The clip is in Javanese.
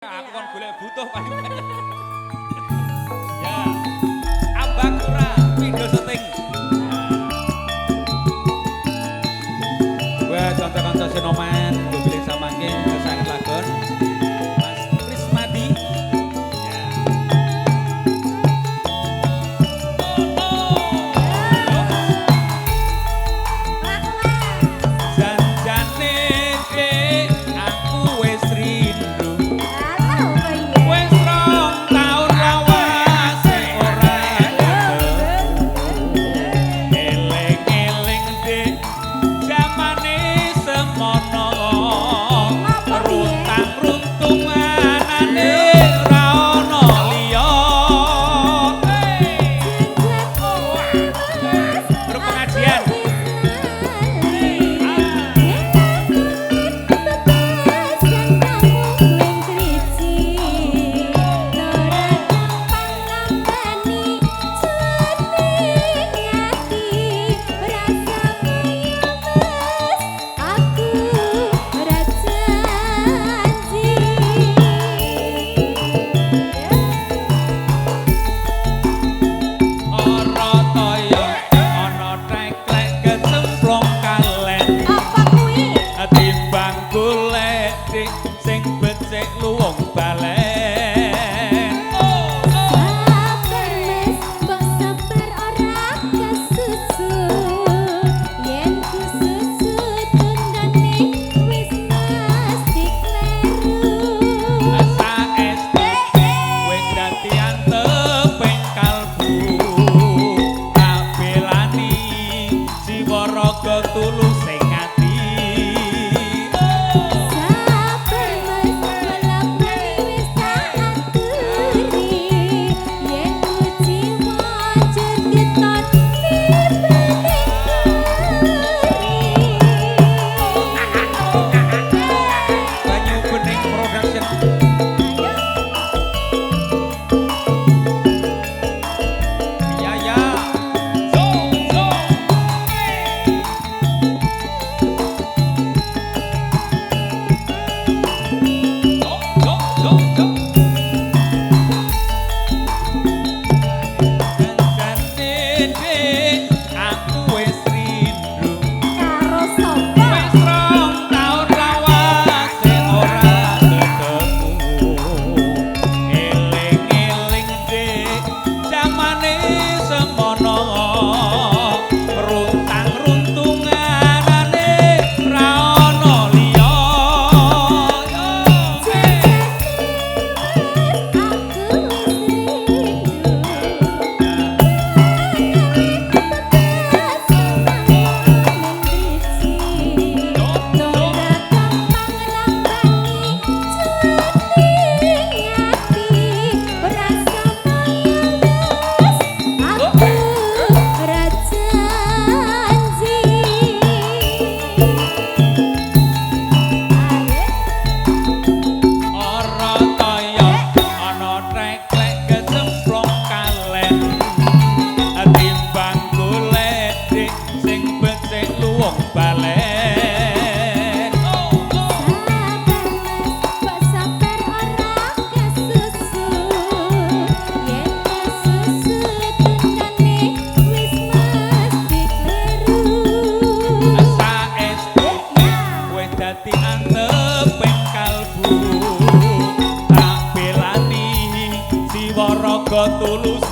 Aku kon golek butuh paling banyak. Ya. Abakura video syuting. Wah, kanca-kanca senoman, bilih samangke sanget lagon Mas Krismadi. Ya. Janjane dek aku wis rindu. Wis 2 taun lawase ora ketemu. Eling-eling dek jamane semono. Runtang-runtung anane ora ono liya. Grup pengajian. Ora toyo ana teklek kecemplung kalen. Timbang golek dik sing becik luwung balen. Oh, oh. Sabar, Mas, mbok sabar ora kesusu. Yen kususu tundane wis mesti kleru. Saestu wis dadi anteping kalbu. Tak belani jiwa raga tulus sing ati. Oh. Sabar, Mas, bolak-balik wis tak aturi. Yen kuciwa njur keton bening kuri. Banyu Bening Production. Ayo. Ya ya. So so. Hey. So so so so. Janjane dek aku wis rindu. Karo sapa? Wis 2 taun lawase ora ketemu. Eling-eling dek jamane semono. Runtang-runtunganane ra ono liya. Yo. Aku wis rindu. Ora gampang nglambani cueting ati, rasa mayas aku ora janji. Ayo. Ora toyo ana teklek kecemplung kalen. Timbang golek dik sing becik luwung balen. Oh, oh. Sabar, Mas, mbok sabar ora kesusu. Yen kesusu tundane wis mesti kleru. Saestu wis dadi anteping kalbu. Tak belani jiwa raga tulus.